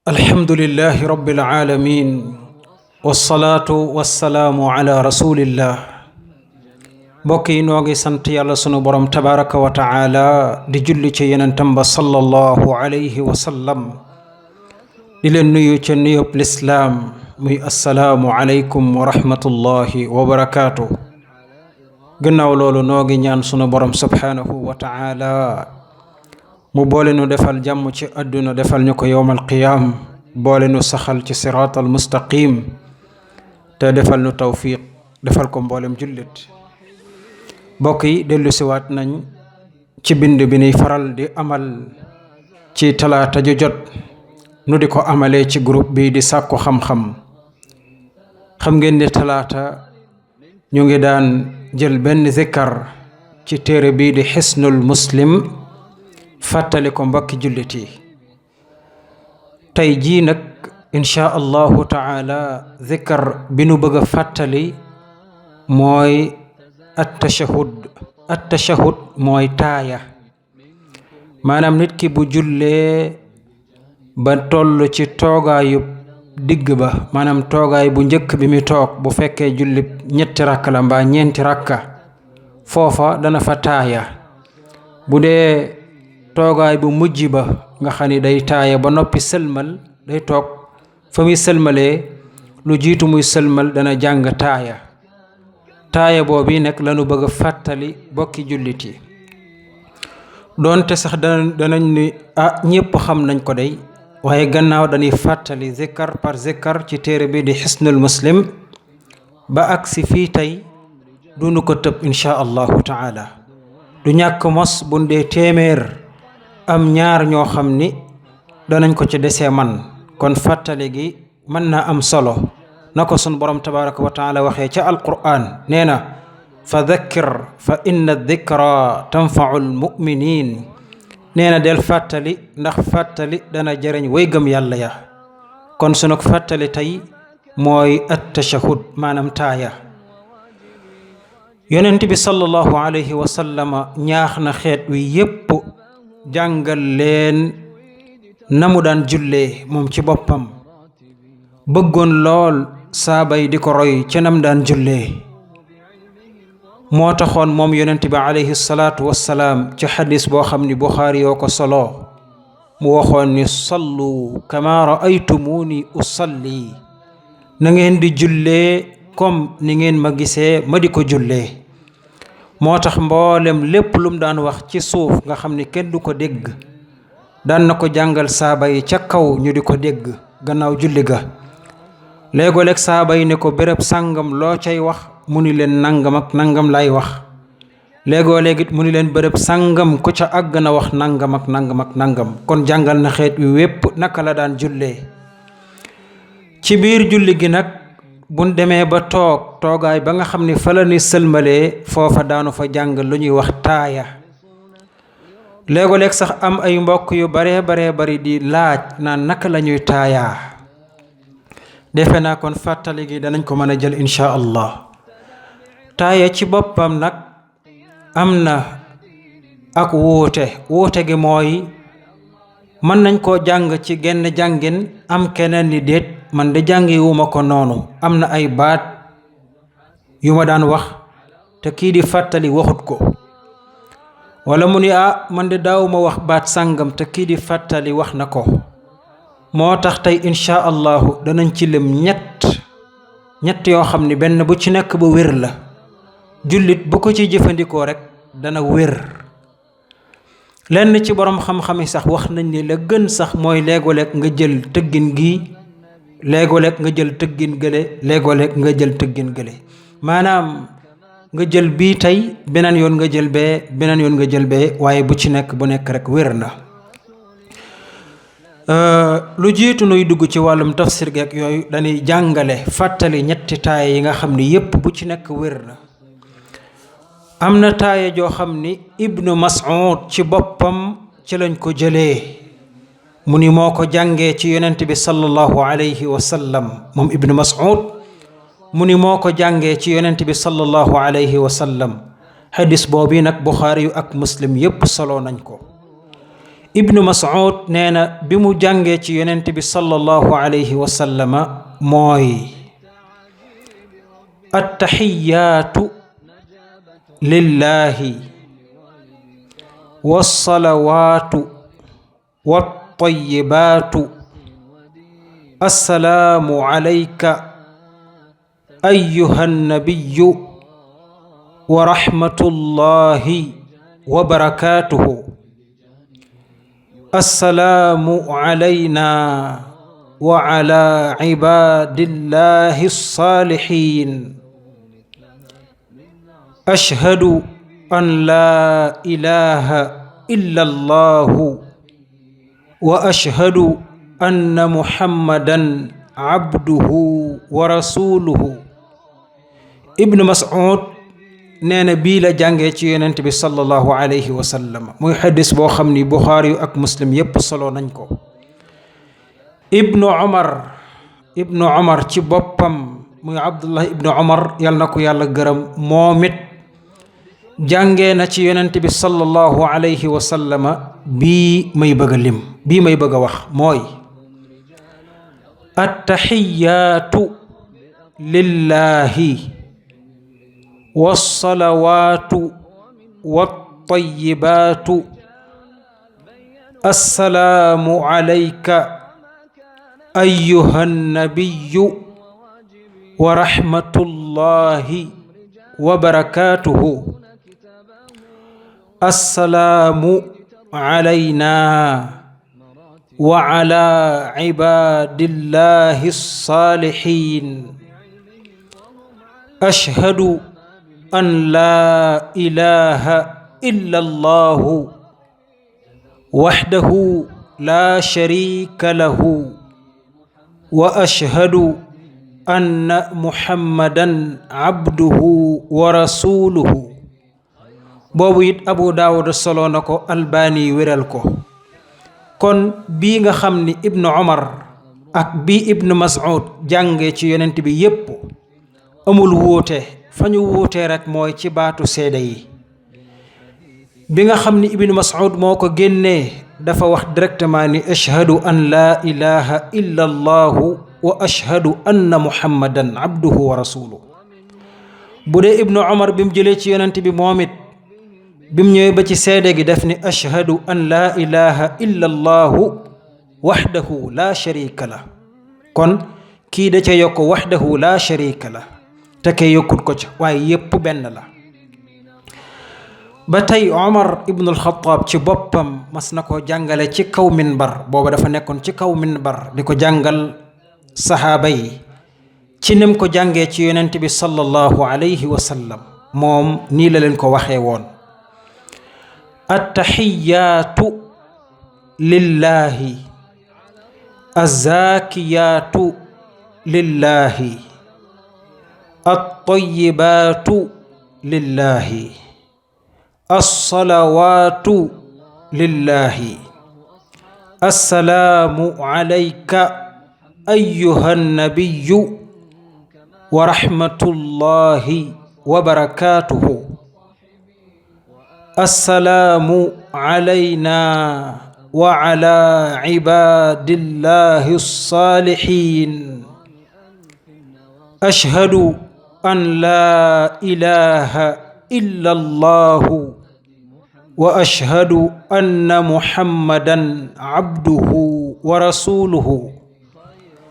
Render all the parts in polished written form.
الحمد لله رب العالمين والصلاة والسلام على رسول الله بوكي نوغي سنت يالا سونو بروم تبارك وتعالى دي جولي تي يننتم صلى الله عليه وسلم دي لن نيو تي نيو الاسلام مي السلام عليكم ورحمة الله وبركاته غناو لولو نوغي ñaan sunu borom subhanahu wa ta'ala mu boole nu defal jàmm ci àdduna defal ñu ko yowmal qiyaam boole nu saxal ci siraatal mustaqim te defal nu tawfiq defal ko mboolem jullit mbokk yi dellu siwaat nañ ci bind bi nuy faral di amal ci talaata ju jot nu di ko amalee ci groupe bi di sàkku xam-xam xam ngeen ne talaata ñu ngi daan jël benn zikkar ci téere bii di xisnul muslim fàttali ko mbokki jullit yi tey jii nag insha allahu taala zikkar bi nu bëgg a fàttali mooy attashahud mooy taaya maanaam nit ki bu jullee ba toll ci toogaayu digg ba maanaam toogaay bu njëkk bi mi toog bu fekkee julli ñetti rakka la mbaa ñeenti rakka foofa dana fa taaya bu dee toogaay bu mujj ba nga xam ni day taaya ba noppi sëlmal day toog fa muy sëlmalee lu jiitu muy sëlmal dana jàng taaya boobu nag lanu bëgg a fàttali bokki jullit yi doonte sax danañ ni ñépp xam nañ ko day waaye gannaaw dañuy fàttali zikkar par zikkar ci téere bi di xisnul muslim ba agsi fii tey dunu ko tëb insha allahu taala du ñàkk mos bu dee téeméer am ñaar ñoo xam ni danañ ko ci desee man kon fàttali gi mën na am solo na ko sun borom tabaraka wa taala waxee ca alquran nee na fa dhakkir fa inna dhikra tanfau almuminin nee na del fàttali ndax fàttali dana jëriñ way gëm yàlla ya kon sunu fàttali tey mooy attashahud maanaam taaya yonent bi sallallahu alayhi wa sallama ñaax na xeet wi yépp jàngal leen na mu daan jullee moom ci boppam bëggoon lool saaba yi di ko roy ca nam daan jullee moo taxoon moom yonent bi alayhi salaatu wassalaam ci xadis boo xam ni buxaari yoo ko solo mu waxoon ni sallu kama raaytumuni usalli na ngeen di jullee comme ni ngeen ma gisee ma di ko jullee moo tax mboolem lépp lum daan wax ci suuf nga xam ni kenn du ko dégg daan na ko jàngal saaba yi ca kaw ñu di ko dégg gannaaw julli ga léegoo-leeg saaba yi ne ko béréb sàngam loo cay wax mu ni leen nangam ak nangam lay wax léegoo-leeg it mu ni leen béréb sàngam ku ca àgg na wax nangam ak nangam ak nangam kon jàngal na xeet wi wépp naka la daan jullee ci biir julli gi nag buñ demee ba toogaay ba nga xam ni fa la ni sëlmalee foofa daanu fa jàng lu ñuy wax taaya léego-léeg sax am ay mbokk yu baree bari di laaj naan naka la ñuy taayaa defe naa kon fàttali gi danañ ko mën a jël insha allah taaya ci boppam nag am na ak wuute gi mooy mën nañ koo jàng ci genn jàngin am keneen ni déet man de jàngi wuma ko noonu am na ay baat yu ma daan wax te kii di fàttali waxut ko wala mu ni man de daawuma wax baat sàngam te kii di fàttali wax na ko moo tax tey insha allahu danañ ci lim ñett yoo xam ni benn bu ci nekk bu wér la jullit bu ko ci jëfandikoo rek dana wér lenn ci borom xam-xam yi sax wax nañ ni la gën sax mooy léegoo-leeg nga jël tëggin gi léegoo-leeg nga jël tëggin gële léegoo-leeg nga jël tëggin gële maanaam nga jël bii tey beneen yoon nga jël bee beneen yoon nga jël bee waaye bu ci nekk bu nekk rek wér na lu jiitu nuy dugg ci wàllum tafsir geek yooyu dañuy jàngale fàttali ñetti taaya yi nga xam ni yépp bu ci nekk wér na am na taaya joo xam ni ibnu mas'ud ci boppam ci lañ ko jëlee mu ni moo ko jàngee ci yonent bi sallallahu alayhi wa sallam moom ibnu mas'ud mu ni moo ko jàngee ci yonent bi sallallahu alayhi wa sallam xadis boobu nag buxaari yu ak muslim yépp solo nañ ko ibnu Mas'ud nee na bi mu jàngee ci yonent bi sallallahu alayhi wa sallama mooy attaxiyaatu lillahi wassalawaatu wattayibaatu assalaamu alayka ayyuha nabiyyu wa rahmatullahi wa barakaatuhu assalaamu alayna wa ala ibaadillahi ssaalihiin ashhadu an laa ilaaha illa allahu wa ashhadu anna muhammadan abduhu wa rasuluhu. ibnu Mas'ud nee na bii la jàngee ci yonent bi sallallahu alayhi wa sallam muy xadis boo xam ni Buxaari ak Muslim yépp solo nañ ko. ibnu Omar ci boppam muy Abdullah ibnu Omar yal na ko yàlla gërëm moom it jàngee na ci yonent bi sallallahu alayhi wa sallama bii may bëgg a lim bii may bëgg a wax mooy attaxiyaatu lillahi wassalawaatu wattayibaatu assalaamu alayka ayyuha nabiyyu wa rahmatullahi wa barakaatuhu assalaamu alayna wa ala ibaadillahi ssaalihiin ashhadu an laa ilaaha illa allahu wahdahu laa shariika lahu wa ashhadu anna muhammadan abduhu wa rasuluhu. boobu it Abu Daawud solo na ko, Albani wéral ko. kon bii nga xam ni ibnu Omar ak bii ibnu Mas'ud jànge ci yonent bi yépp amul wuute fa ñu wuutee rek mooy ci baatu seede yi. bi nga xam ni ibnu Mas'ud moo ko génnee dafa wax directement ni ashhadu an laa ilaha illa allahu wa ashhadu anna muhammadan abduhu wa rasuluhu. bu dee ibnu Omar bi mu jëlee ci yonent bi moom it bi mu ñëwee ba ci seede gi def ni ashhadu an laa ilaha illa allahu wahdahu laa sharika la. kon kii da ca yokk wahdahu laa sharika la te kay yokkut ko ca waaye yépp benn la. ba tey Omar ibnul Xattaab ci boppam mas na ko jàngale ci kaw minbar, booba dafa nekkoon ci kaw minbar di ko jàngal saxaaba yi ci nim ko jàngee ci yonent bi sallallahu alayhi wa sallam. moom nii la leen ko waxee woon attaxiyaatu lillahi azzakiyaatu lillahi attayibaatu lillahi assalawaatu lillahi assalaamu alayka ayyuha nabiyyu wa rahmatullahi wa barakaatuhu assalaamu alayna wa ala ibaadillahi ssaalihiin ashhadu an laa ilaaha illa allahu wa ashhadu anna muhammadan abduhu wa rasuluhu.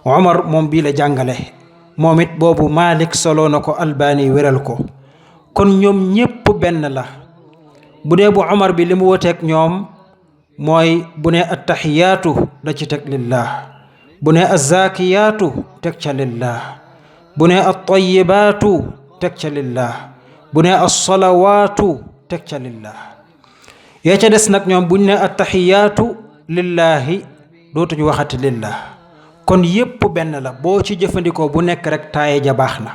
Omar moom bii la jàngale, moom it boobu Malik solo na ko, Albani wéral ko. kon ñoom ñépp benn la. bu dee bu Omar bi li mu woteeg ñoom mooy bu ne attaxiyaatu da ci teg lillah, bu ne azzakiyaatu teg ca lillah, bu ne attayibaatu teg ca lillah, bu ne assalawaatu teg ca lillah. yaa ca des nag ñoom buñ ne attaxiyaatu lillahi dootuñu waxati lillah. kon yépp benn la, boo ci jëfandikoo bu nekk rek taaye ja baax na.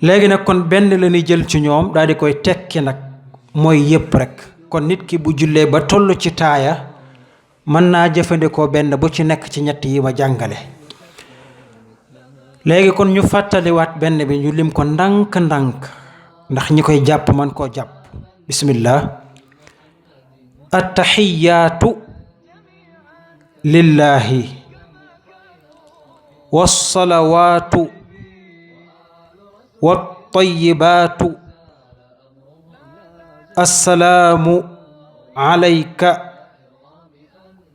léegi nag kon benn la ñuy jël ci ñoom daal di koy tekki nag mooy yépp rek. kon nit ki bu jullee ba toll ci taaya mën naa jëfandikoo benn bu ci nekk ci ñett yi ma jàngale. léegi kon ñu fàttaliwaat benn bi ñu lim ko ndànk-ndànk ndax ñi koy jàpp man koo jàpp. bismillah. attahiyaatu lillahi wassalawaatu wattayyibaatu assalaamu alayka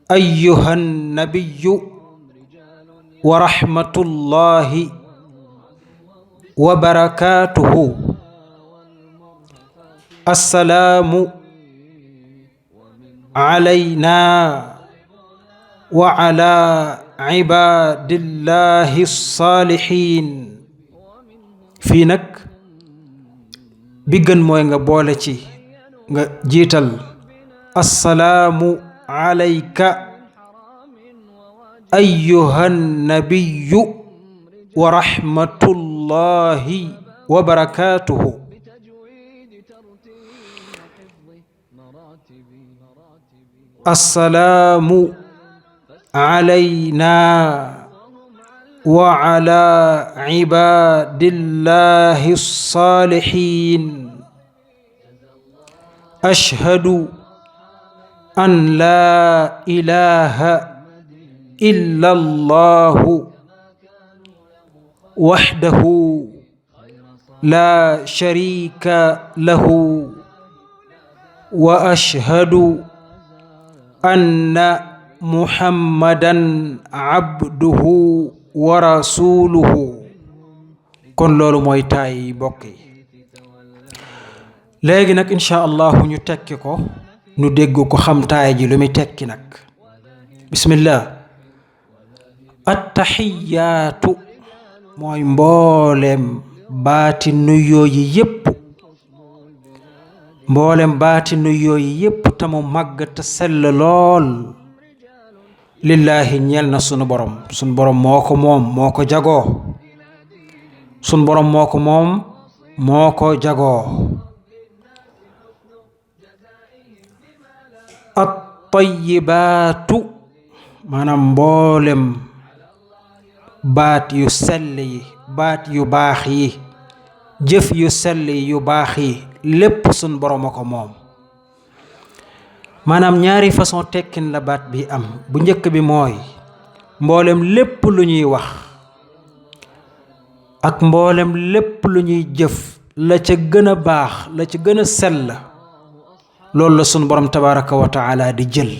ayyuhan nabiyyu wa rahmatullahi wa barakaatuhu. Assalaamu alayna wa ala ibaadillahi saalihiin. fii nag bi gën mooy nga boole ci nga jiital assalaamu alayka ayyuhan nabiyyu wa rahmatullahi wa barakaatuhu. assalaamu alayna wa ala ibaadillahi saalihiin. ashhadu an laa ilaaha illa allahu wahdahu laa shariika lahu wa ashhadu anna muhammadan abduhu wa rasuluhu. kon loolu mooy taay bokk yi. léegi nag incha allahu ñu tekki ko ñu dégg ko xam taay ji lu muy tekki nag. bismillah. attahiyaatu mooy mbooleem baati nuyoo yi yépp, mboolem baati nuyoo yi yépp te mu màgg te sell lool. lillaahi ñeel na sunu borom. sunu borom moo ko moom moo ko jagoo. sunu borom moo ko moom moo ko jagoo. at-tayyibaatu maanaam mboolem baat yu sell yi, baat yu baax yi, jëf yu sell yi yu baax yi lépp sun borom a ko moom. maanaam ñaari façon tekkin la baat bi am. bu njëkk bi mooy mboolem lépp lu ñuy wax ak mboolem lépp lu ñuy jëf la ca gën a baax, la ca gën a sell, loolu la sun borom tabaraka wa taala di jël.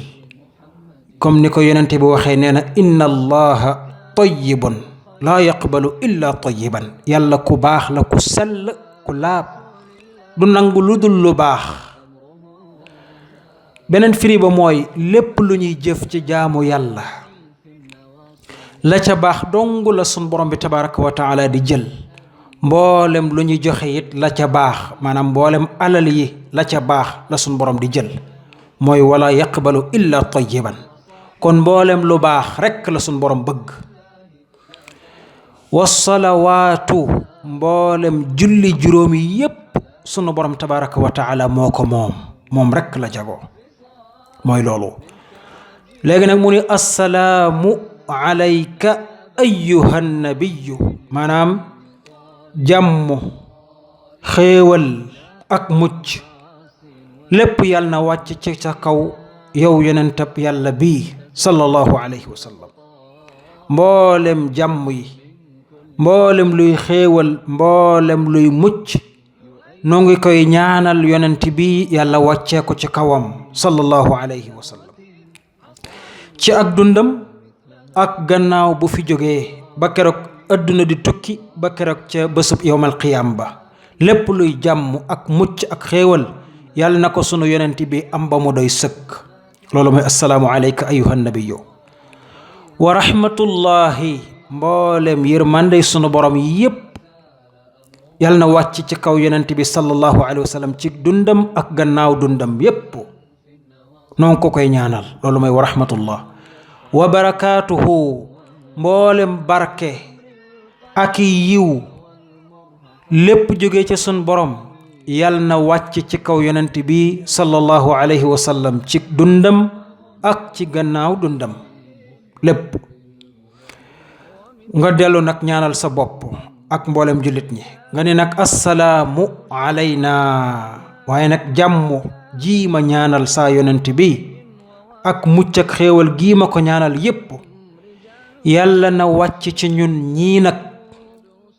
comme ni ko yonente bi waxee, nee na inna allaha tayyibun laa yaqbalu illa tayyiban. yàlla ku baax la, ku sell, ku laab, du nangu lu dul lu baax. beneen firi ba mooy lépp lu ñuy jëf ci jaamu yàlla la ca baax dong la sun borom bi tabaraka wa taala di jël. mboolem lu ñuy joxe it la ca baax, maanaam mboolem alal yi la ca baax la sun borom di jël. mooy wala yaqbalu illa tayyiban. kon mboolem lu baax rekk la sun borom bëgg. wasalawaatu mboolem julli juróomi yépp sunu borom tabaraka wa taala moo ko moom, moom rekk la jagoo. mooy loolu. léegi nag mu ni assalaamu alayka ayyuhan nabiyyu, maanaam jàmm, xéewal ak mucc lépp yàlla na wàcc ci sa kaw yow yonentab yàlla bii sallallahu alayhi wa sallam. mboolem jàmm yi, mboolem luy xéewal, mboolem luy mucc noo ngi koy ñaanal yonent bi yàlla wàccee ko ci kawam sallallahu alayhi wa sallam, ci ak dundam ak gannaaw bu fi jógee ba keroog adduna di tukki, ba keroog ca bésub yowmal qiyaam ba. lépp luy jàmm ak mucc ak xéewal yàlla na ko sunu yonent bi am ba mu doy sëkk. loolu mooy assalaamu alayka ayyuhan nabiyyu wa rahmatullahi. mboolem yërmandey sunu borom yépp yàlla na wàcc ci kaw yonent bi sallallahu alayhi wa sallam ci dundam ak gannaaw dundam yépp. noonu ko koy ñaanal. loolu mooy wa rahmatullah. wa barakaatuhu mboolem barke ak yiw lépp jóge ci sun borom yàlla na wàcc ci kaw yonent bi sallallahu alayhi wa sallam ci dundam ak ci gannaaw dundam lépp. nga dellu nag ñaanal sa bopp ak mboolem jullit ñi nga ne nag assalaamu alayna, waaye nag jàmm ji ma ñaanal saa yonent bi ak mucc ak xéewal gii ma ko ñaanal yépp yàlla na wàcc ci ñun ñii nag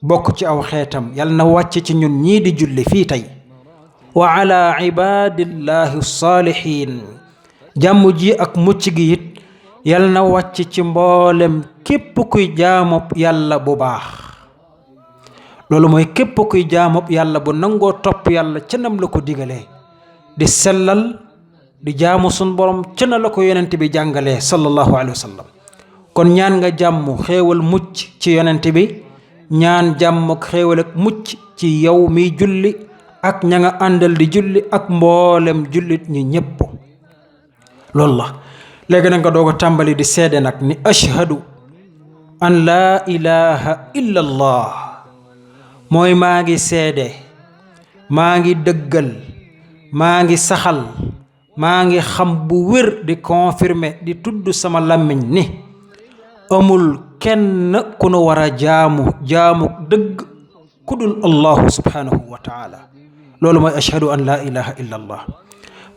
bokk ci aw xeetam yàlla na wàcc ci ñun ñii di julli fii tey wa ala ibadillahi saalihin jàmm ji ak mucc gi it yàlla na wàcc ci mboolem képp kuy jaamub yàlla bu baax loolu mooy képp kuy jaamub yàlla bu nangoo topp yàlla ca nam la ko digalee di sellal di jaamu sun borom ca na la ko yonent bi jàngalee sallallahu alayhi wa sallam kon ñaan nga jàmm xéewal mucc ci yonent bi ñaan jàmm ak xéewal ak mucc ci yow miy julli ak ña nga àndal di julli ak mboolem jullit ñi ñépp loolu la léegi nag nga doog a tàmbali di seede nag ni ashhadu an laa ilaha illa allah mooy maa ngi seede maa ngi dëggal maa ngi saxal maa ngi xam bu wér di confirmer di tudd sama làmmiñ ni amul kenn ku nu war a jaamu dëgg ku dul allahu subhanahu wa taala loolu mooy ashhadu an laa ilaha illa allah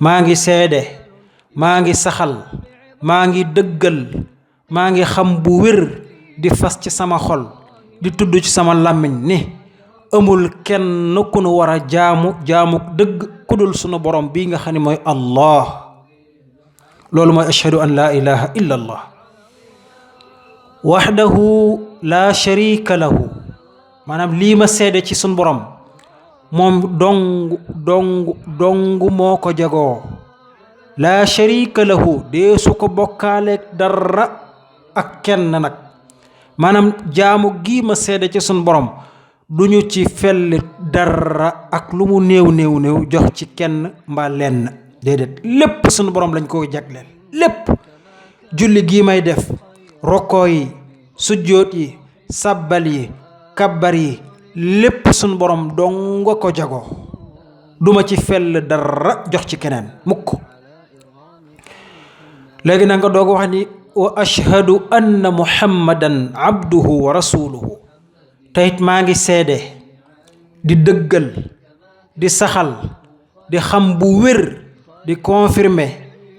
maa ngi seede maa ngi saxal maa ngi dëggal maa ngi xam bu wér di fas ci sama xol di tudd ci sama làmmiñ ni amul kenn ku nu war a jaamu dëgg ku dul sunu borom bii nga xam ne mooy allah loolu mooy ashhadu an laa ilaha illa allah waxdahu laa sharika lahu maanaam lii ma seede ci sunu borom moom dong moo ko jagoo laa sharika lahu dee su ko bokkaaleeg dara ak kenn nag maanaam jaamu gii ma seede ci sunu borom duñu ci fell dara ak lu mu néew jox ci kenn mbaa lenn déedéet lépp sunu borom lañ ko jagleel lépp julli gii may def rokkoo yi sujjóot yi sabbal yi kabbar yi lépp sunu borom dong nga ko jagoo duma ci fell dara jox ci keneen mukk léegi na nga doog wax ni wa ashhadu anna muhammadan abduhu wa rasuluhu teyit maa ngi seede di dëggal di saxal di xam bu wér di confirmer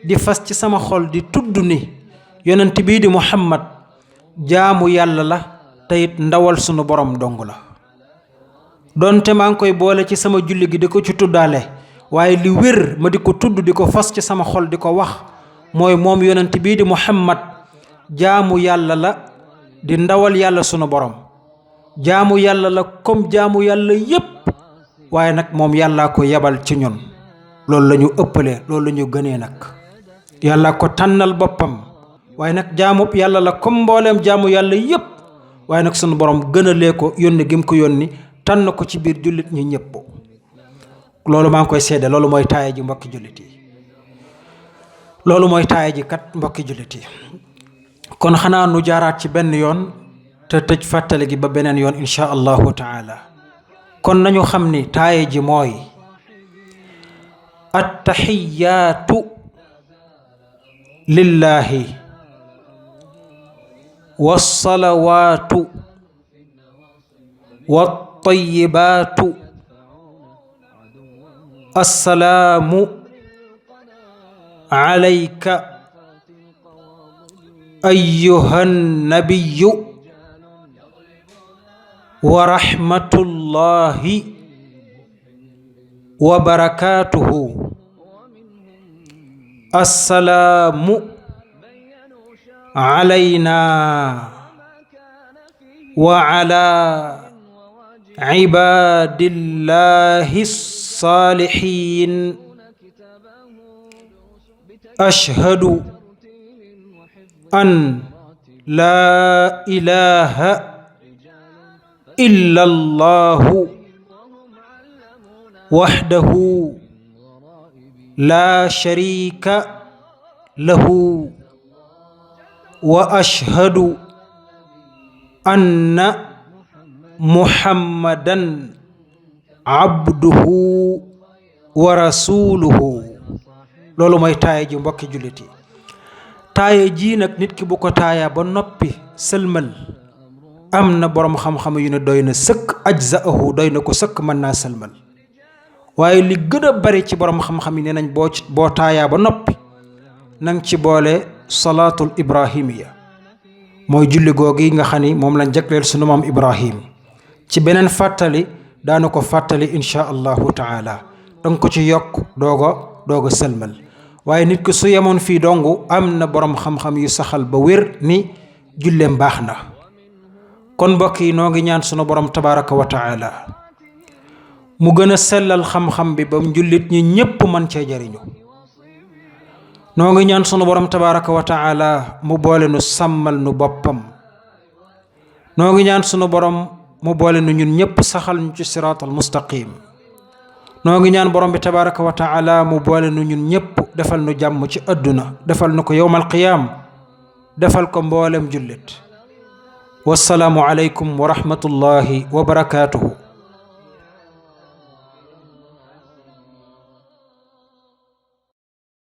di fas ci sama xol di tudd ni yonent bii di muhammad jaamu yàlla la teyit ndawal sunu borom dong la doonte maa ngi koy boole ci sama julli gi di ko ci tuddaale waaye li wér ma di ko tudd di ko fas ci sama xol di ko wax mooy moom yonent bii di muhammad jaamu yàlla la di ndawal yàlla sunu borom jaamu yàlla la comme jaamu yàlla yépp waaye nag moom yàllaa ko yebal ci ñun loolu la ñu ëppale loolu la ñu gënee nag yàllaa ko tànnal boppam waaye nag jaamu yàlla la comme mbooleem jaamu yàlla yépp waaye nag sunu borom gënalee ko yónni gi mu ko yónni tànn ko ci biir jullit ñi ñépp loolu maa ngi koy seede loolu mooy taaya ji mbokki jullit yi loolu mooy taaya ji kat mbokki jullit yi kon xanaa nu jaaraat ci benn yoon te tëj fàttale gi ba beneen yoon insha allahu taala kon nañu xam ni taaya ji mooy attaxiyaatu lillahi wassalawaatu wattayibaatu assalaamu alayka ayyuhan nabiyyu wa rahmatullahi wa barakaatuhu assalaamu alayna wa ala ibadillahi salihin ashhadu an la ilaha illa allahu wahdahu la sharika lahu wa ashhadu anna muhammadan abduhu wa rasuluhu loolu mooy taaya ji mbokki jullit yi taaya ji nag nit ki bu ko taaya ba noppi sëlmal am na boroom xam-xam yu ne doy na sëkk ajzaahu doy na ko sëkk mën naa sëlmal waaye li gën a bari ci borom xam-xam yi nee nañ boo taayaa ba noppi nang ci boole salaatul ibrahimiya mooy julli googi nga xam ni moom lañ jagleel sunu maam Ibrahim. ci beneen fàttali daanu ko fàttali insha allahu taala danga ko ci yokk doog a sëlmal. waaye nit ki su yemoon fii dongu am na borom xam-xam yu saxal ba wér ni julleem baax na. kon mbokk yi noo ngi ñaan sunu borom tabaraka wa taala mu gën a sellal xam-xam bi ba jullit ñi ñépp mën cee jariñu. noo ngi ñaan sunu borom tabaraka wa taala mu boole nu sàmmal nu boppam. noo ngi ñaan sunu borom mu boole nu ñun ñépp saxal ñu ci siraatal mustaqim. noo ngi ñaan borom bi tabaraka wa taala mu boole nu ñun ñépp defal nu jàmm ci àdduna defal nu ko yowmal qiyaam defal ko mboolem jullit. wassalaamu aleykum wa rahmatullahi wa barakaatuhu.